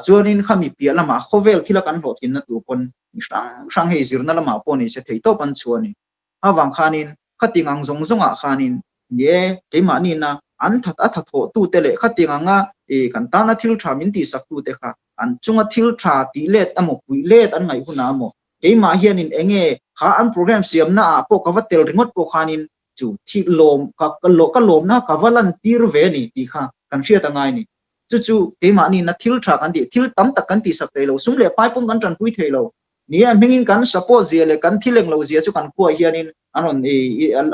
chuanin khami piah lamah khawvel thila kan hlawhtlinna tur pawn mi hrang hrang hei zirna lamah pawh ni se theihtawp an chhuah a ni. Avang khanin khating ang zawng zawngah khanin ni e, keimahniina an that a thathawhtute leh khating anga kan tana thil tha min tihsaktute kha an chunga thil tha tih let emaw puih let an ngaih hunah emaw keimah hianin enge kha an program siamna ah pawh ka va tel ringawt pawh khanin chu thih lawm ka ka lawmna ka va lan tir ve a ni tih kha kan hriat a ngai a ni. Chu chu keimahniina thil tha kan tih, thil tam tak kan tihsak thei lo, sum leh pai pawm kan tanpui thei lo. Ni a, hmingin kan support zia leh kan thil englo zia chu kan khuaah hianin an rawn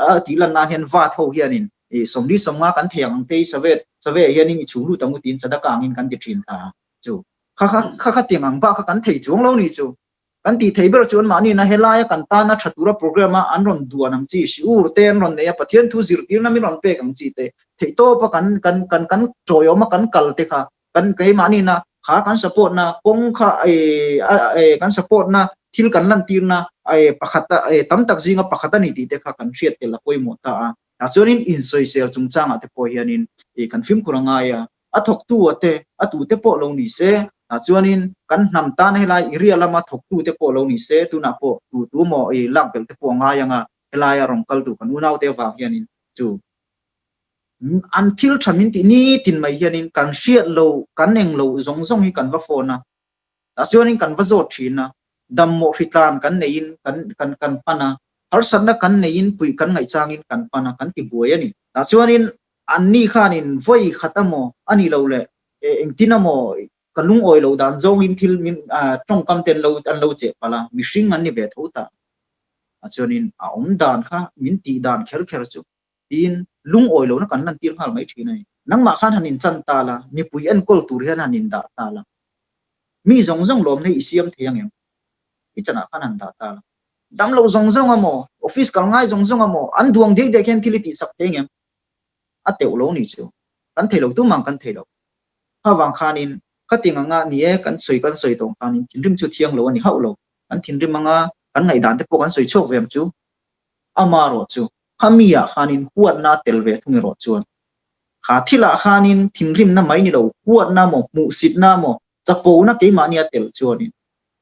a tih lan nan hian vat ho hianin i sawmli sawmnga kan thei ang ang te hi save save ah hianin i chhung lut ang u tiin sadaka angin kan ti thin ta chu. Kha kha kha kha tiang ang bak kha kan thei chuang lo ni chu. Kan tih theih ber chuan mahni na helaia kan tana tha tura program a an rawn duan ang chi, shiur te an rawn nei a, Pathian thu zirtirna min rawn pek ang chi te, theihtawpa kan kan kan kan tawiawma kan kal te kha kan keimahni na kha kan support na kawng kha kan support na thil kan lantirna pakhat tam tak zinga pakhat a ni tih te kha kan hriat tel a pawimawh ta a. Tah chuanin insawisel chungchangah te pawh hianin kan fimkhur a ngai a, a thawktu a te, a tute pawh lo ni se, tah chuanin kan hnam tan helai area lama thawktute pawh lo ni se, tunah pawh tu tu maw lak belh te pawh a ngai ang a, helaia rawn kal tur kan unaute avang hianin chu An thil tha min tih nitin mai hianin kan hriat lo, kan eng lo zawng zawng hi kan va phone a, tah chuanin kan va zawt thin a, dammawh hritlan kan neihin kan kan kan pan a, harsatna kan neihin puih kan ngaihchangin kan pan a, kan ti buai a ni. Tah chuanin anni khanin vawi khat amaw a nih loh leh engtin amaw ka lungawi loh dan zawngin thil min tawngkam te an lo cheh palh a, mihring an ni ve tho ta. Tah chuanin a awm dan kha min tih dan kher kher chu tiin lungawi lohna kan lantir nghal mai thin a ni. Nangmah khan han inchan ta la, mipui enkawl tur hian han indah ta la, mi zawng zawng lawmna hi i siam thei ang em? I chanah khan han dah ta la. Dam lo zawng zawng a maw, office kal ngai zawng zawng a maw, an duang diak diak hian thil i tihsak thei ang em? A teuh lo ni chu. Kan thei lo, tumah kan thei lo. Kha vang khanin khating anga ni e, kan sawi kan sawi tawh khanin thinrim chu thiang lo a ni hauh lo. Kan thinrim anga kan ngaihdan te pawh kan sawi chhuak ve ang chu. Amarawh chu Khami ah khanin huatna a tel ve thung erawh chuan kha thilah khanin thinrimna mai ni lo, huatna maw, hmuhsitna maw, chapona keimahni a tel chuanin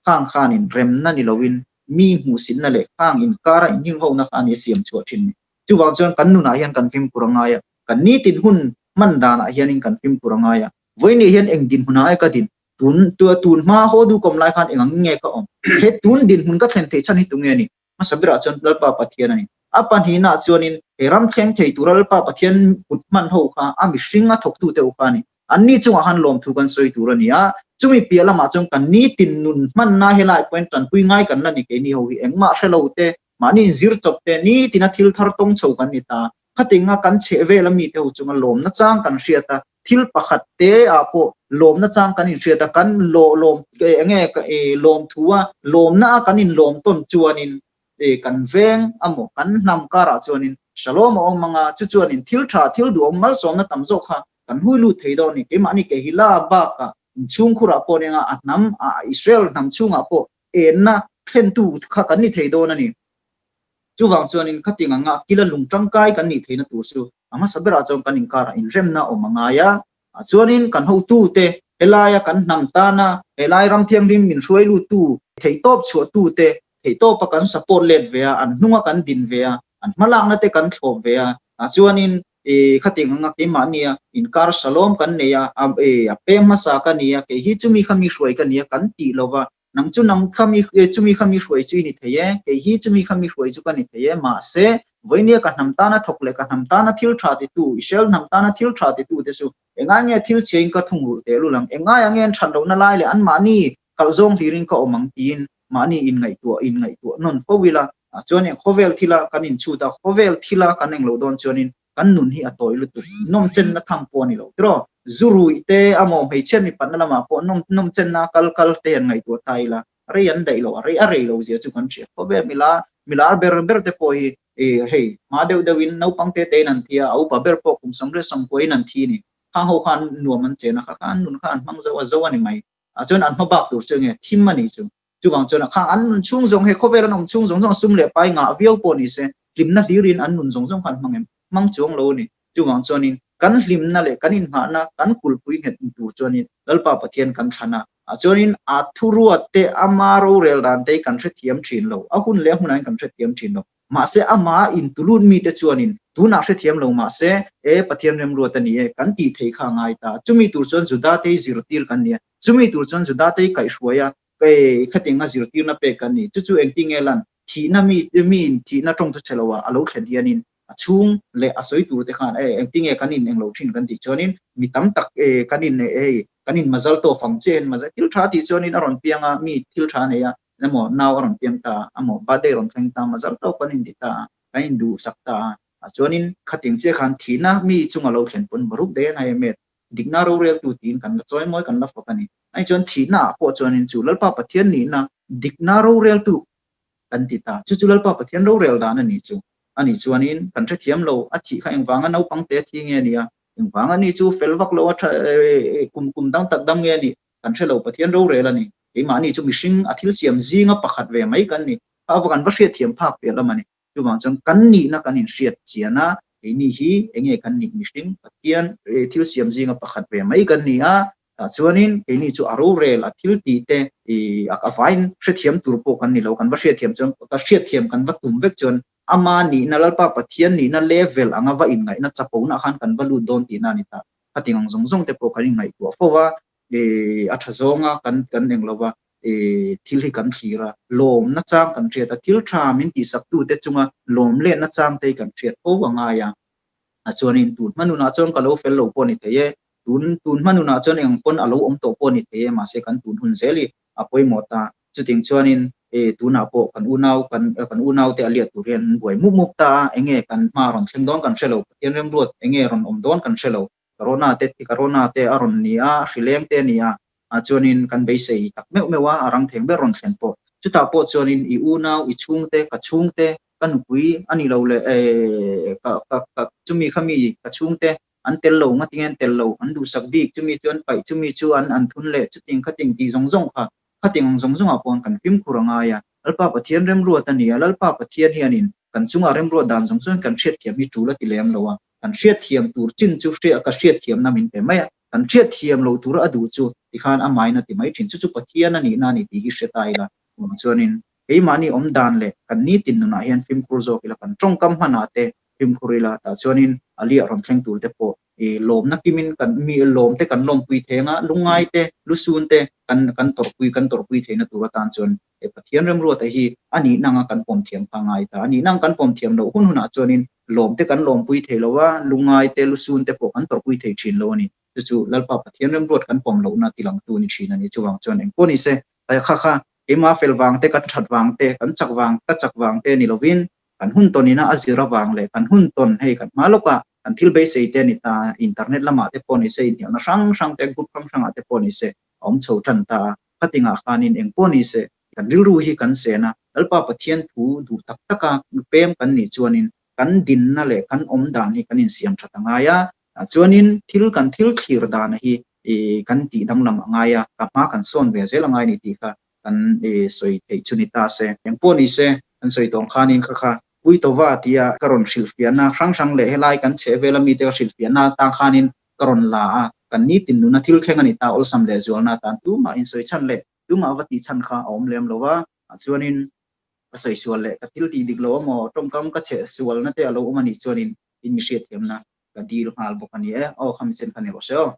khang khanin remna ni loin mi hmuhsitna leh khang inkara inhimhona kha a ni a siam chhuah thin ni. Chuvang chuan kan nunah hian kan fimkhur a ngai a, kan nitin hun hman danah hianin kan fimkhur a ngai a. Vawiinah hian eng dinhmunah nge ka din? Tun tun hma haw duhkawm lai khan eng ang nge ka awm? He tun dinhmun ka thlen theih chhan hi tunge ni? Hmasa berah chuan Lalpa Pathian a ni. A pahnihnaah chuanin he ram thleng thei tura Lalpa Pathian kut hman ho kha a mihring a thawktute ho kha a ni. Anni chungah khan lawmthu kan sawi tur a ni a, chumi piah lamah chuan kan nitin nun hmanna helai pawhin tanpui ngai kan la ni keini ho hi engmah hre lo te, mahni inzir chawp te, nitina thil thar tawng chho kan ni ta. Khatinga kan chheh vel a mite ho chunga lawmna chang kan hriat a, thil pakhat te ah pawh lawmna chang kan inhriat a, kan lawm enge lawmthu a lawmna a kan inlawm tawn chuanin kan veng amaw kan hnam karah chuanin shalom a awm anga chu chuanin thil tha thil duhawm malsawmna tam zawk kha kan hui lut thei dawn a ni. Keimahni Kehila bakah inchhungkhurah pawh nia a hnam Israel hnam chhungah pawh enna thlentu kha kan ni thei dawn a ni. Chuvang chuanin khating anga kila lung tangkai kan nih theihna tur chu a hmasa berah chuan kan inkarah inremna awm a ngai a. Chuanin kan hotute, helaia kan hnam tana helai ram thianghlim min hruai luttu, theihtawp chhuahtute, theihtawpa kan support let ve a, an hnunga kan din ve a, an hmalakna te kan thlawp ve a. Chuanin khating anga keimahnia inkar shalom kan nei a, a peng hmasa ka ni a, kei hi chumi kha mi hruai ka ni a kan tih lova, Nang chu nang kha mi chumi kha mi hruai chu i ni thei e, kei hi chumi kha mi hruai chu ka ni thei e, mahse, vawinia ka hnam tana thawk leh ka hnam tana thil tha titu, Israel hnam tana thil tha titu te chu engai nge thil chhiain ka thungrulh tehlul ang, engai ange an that lohna lai leh anmahni kalh zawng hlirin ka awm ang tiin mahni inngaihtuah inngaihtuah nawn fo ila, chuanin khawvel thila kan inchhut a, khawvel thila kan englo dawn chuanin kan nun hi a tawi lutuk, nawmchenna tham pawh a ni lo tiraw? Zu ruih te amaw hmeichhiat mipatna lamah pawh nawm nawmchenna kal kal te an ngaihtuah ta ila, rei an daih lo a, rei a rei lo zia chu kan hria. Khawvel mila milar ber ber te pawh hi ih hei hma deuh deuh in naupang te te in an thi a, a upa ber pawh kum sawmriat sawmkua in an thi ni. Khang ho khan nuam an chen a, kha kha an nun kha an hmang zo a, zo a ni mai. Ah chuan an hma bak tur chu enge thim a ni chu. Chuvang chuan khang an nun chhung zawng he khawvel an awm chhung zawng zawng sum leh pai ngah viau pawh ni se hlimna hlirin an nun zawng zawng kha an hmang em? Hmang chuang lo a ni. Chuvang chuanin kan hlimna leh kan inngahna kan kulhpui nghet tur chuanin Lalpa Pathian kan thlan a, ah chuanin a thuruat te ama rorel dan te hi kan hrethiam thin lo, a hun leh a hmunah hian kan hrethiam thin lo. Mahse ama intulut mite chuanin tunah hrethiam lo mahse e Pathian remruat a ni e kan tih thei kha a ngai ta. Chumi tur chuan Juda te hi zirtir kan ni a, chumi tur chuan Juda te hi kaihhruai a, khatinga zirtirna pek kan ni. Chu chu engtinge lan thihna mi miin thihna tawng chu che loah a lo thlen hianin a chhung leh a sawi tur te khan e engtinge kan in englo thin kan tih chuanin mi tam tak e kan in hei kan in mazal tawh fang che mazal thil tha tih chuanin a rawn piang a mi thil tha nei a emaw nau a rawn piang ta emaw birthday rawn thleng ta mazal tawk kan in ti ta. Kan induhsak ta a. Ah chuanin khating chiah khan thihna mi chunga lo thlen pawn Baruch Dayan Haemet dikna roreltu tiin kan la chawi mawi kan la fak a ni. Ani chuan thihna ah pawh chuanin chu Lalpa Pathian nihna dikna roreltu kan ti ta. Chu chu Lalpa Pathian rorel dan a ni chu. Ani chuanin kan hrethiam lo, a thih kha engvanga naupang te thi nge a nia, engvanga ni chu fel vak lo a tha kum kum dang tak dam nge a nih kan hre lo, Pathian rorel a ni. Keimahni chu mihring a thil siam zinga pakhat ve mai kan ni. A va kan va hriatthiam phak piah lam a ni. Chuvang chuan kan nihna kan inhriat chian a, keini hi enge kan nih mihring Pathian thil siam zinga pakhat ve mai kan ni a, tah chuanin keini chu a rorel, a thil tih te a vain hrethiam tur pawh kan ni lo, kan va hriatthiam chuan ka hriatthiam kan va tum vek chuan ama nihna Lalpa Pathian nihna level anga va inngaihna chapona khan kan va lut dawn tihna a ni ta. Khating ang zawng zawng te pawh kan inngaihtuah fo va, a tha zawnga kan kan eng lova thil hi kan thlir a, lawm nachang kan hriat a, thil tha min tihsak tute chunga lawm let nachang te hi kan hriat fo a ngai a. A chuanin tun hma nunah chuan ka lo fel lo pawh a ni thei e, tun tun hma nunah chuan eng pawn a lo awm tawh pawh a ni thei e, mahse kan tun hun zel hi a pawimawh ta. Chuting chuanin tunah pawh kan unau kan kan unaute a liat tur hian an buai mup mup ta a, enge kan hma rawn thleng dawn kan hre lo, Pathian remruat enge rawn awm dawn kan hre lo, Corona te Corona te a rawn ni a, hrileng te a ni a, ah chuanin kan beisei tak meuh meuh a, a rang theng ber rawn thlen pawh. Chutah pawh chuanin i unau, i chhungte, ka chhungte, ka nupui a ni lo leh eh ka ka ka chumi kha mi ka chhungte an tel lo, ngatinge an tel lo, an duhsak bik, chumi chu an paih, chumi chu an an thun leh chuting khating tih zawng zawng kha khating ang zawng zawngah pawh kan fimkhur a ngai a. Lalpa Pathian remruat a ni a, Lalpa Pathian hianin kan chungah remruat dan zawng zawngin kan hriatthiam hi tul a ti lem lo a. Kan hriatthiam tur chin chu hria ka hriatthiamna min pe mai a, kan hriatthiam loh tura a duh chu tikhan a main a ti mai thin. Chu chu Pathian a nihna a ni tih hi hre ta ila. Chuvang chuanin keimahni awm dan leh kan nitin nunah hian fimkhur zawk ila, kan tawngkam hmanah te fimkhur ila, tah chuanin a liah rawn thleng tur te pawh i lawmna kimin kan mi lawm te kan lawmpui thei anga, lungngai te, lusun te kan kan tawrhpui kan tawrhpui theihna tur atan chuan he Pathian remruata hi a nihna anga kan pawm thiam kha a ngai ta. A nihna ang kan pawm thiam loh hun hunah chuanin lawm te kan lawmpui thei lo a, lungngai te, lusun te pawh kan tawrhpui thei thin lo a ni. Chu chu Lalpa Pathian remruat kan pawm lohna tilangtu a ni thin a ni. Chuvang chuan engpawh ni se, kha kha keimah fel vang te, kan that vang te, kan chak vang, ka chak vang te ni lovin kan hun tawn ina a zir avang leh kan hun tawn hei kan hma lawkah kan thil beisei te a ni ta, internet lamah te pawh ni se, inhnialna hrang hrang te, group hrang hrangah te pawh ni se a awm chho tan ta a. Khatingah khanin engpawh ni se kan rilru hi kan sen a, Lalpa Pathian thu duh tak taka pem kan nih chuanin kan dinna leh kan awm dan hi kan insiam that a ngai a, chuanin thil kan thil thlir dana hi kan tih danglam a ngai a, ka hma kan sawn ve zel a ngai ni tih kha kan sawi theih chu ni ta se. Engpawh ni se kan sawi tawng khanin kha kha Puitova tia ka rawn hrilhfiahna hrang hrang leh helai kan chhehvela mite ka hrilhfiahna atang khanin ka rawn la a, kan nitin nuna thil thleng a ni ta, awlsam leh zualna atan tumah insawi chhan leh tumah va tih chhan kha a awm lem lo va, chuanin ka sawi sual leh ka thil tih dik lo emaw tawngkam ka chheh sualna te a lo awm a nih chuanin in mi hriatthiamna ka dil nghal bawk a ni e, aw khami chen kha ni rawh se aw.